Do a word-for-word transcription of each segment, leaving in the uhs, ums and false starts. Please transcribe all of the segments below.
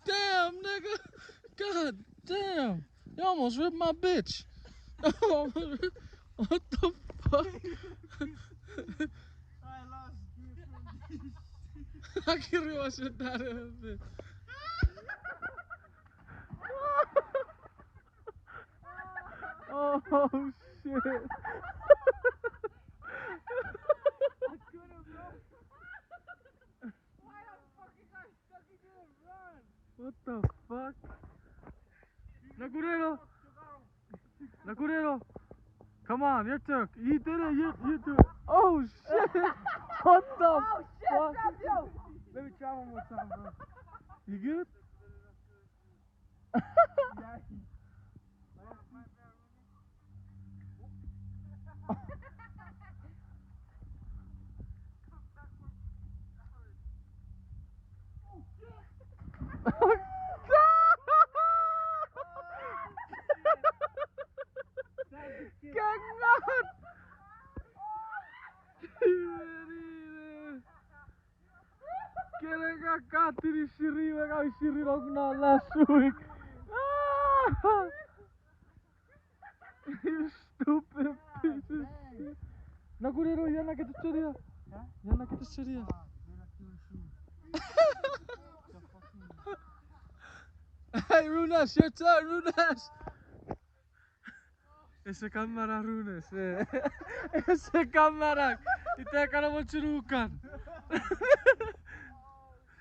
Damn, nigga. God damn. You almost ripped my bitch. What the fuck? I lost grip on this. I can't even watch that. Oh, shit. I couldn't, bro. Why the fuck you guys stuck in the run? What the fuck? Nakuneno! Nakuneno! Come on, your turn. You did it, you, you do it. Oh, shit! What the fuck? Oh, shit, Fabio! Let me try one more time, bro. You good? Kenga katini siri, me kau siri nok na last week. Ah! You stupid piece of shit. Nakuneno, ia na kete seria. Huh? Ia na kete seria. Ah, you're not doing shoes. Hey, Runas, your turn, Runas. Ese kamana Runas, eh. Ese kamana. Ita kana mo chunukan.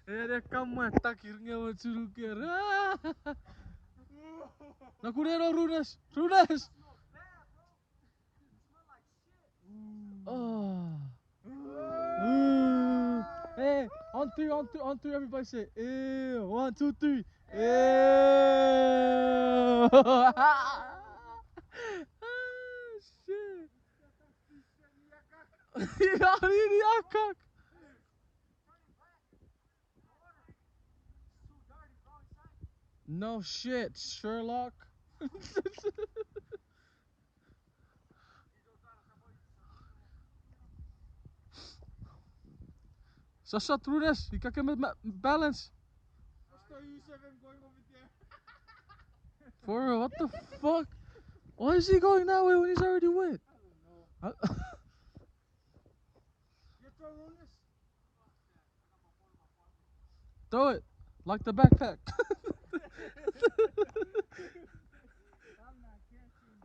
Eh, de kamwa takir nge mo chunuker. Ah! Nakuneno, Runas. Runas! Oh. Ooh. Hey, on three, on three, on three, everybody say, "Ew." One, two, three. Ew. Ah, shit. Ani niakak. No shit, Sherlock. Sasa Trudes, you gotta get ma-, balance. For real, what the fuck? Why is he going that way when he's already wet? I don't know. I Throw it like the backpack. I'm not catching,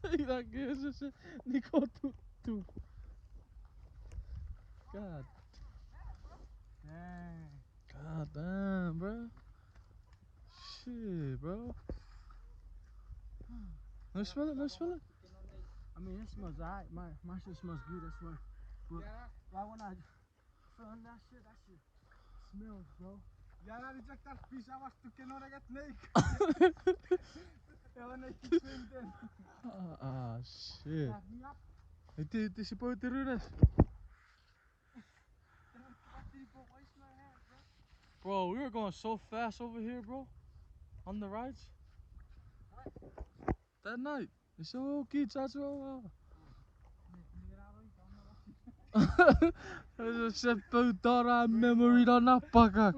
bro. Ina kese se niko tu, tu. God. Dang. God damn, bro. Shit, bro. No smell it, no smell it. I mean, it smells alright. My, my shit smells good, that's why. But yeah, that one I found that shit, that shit smells, bro. Yeah, that is like that fish I was to Kenora get Nick. Yeah, when they keep saying that. Ah, ah, shit. Yeah, yeah. Iti, iti, si po iti Runes. Bro, we were going so fast over here, bro. On the rides. That night. It's so kids as well. It's a set photo memory on that pocket.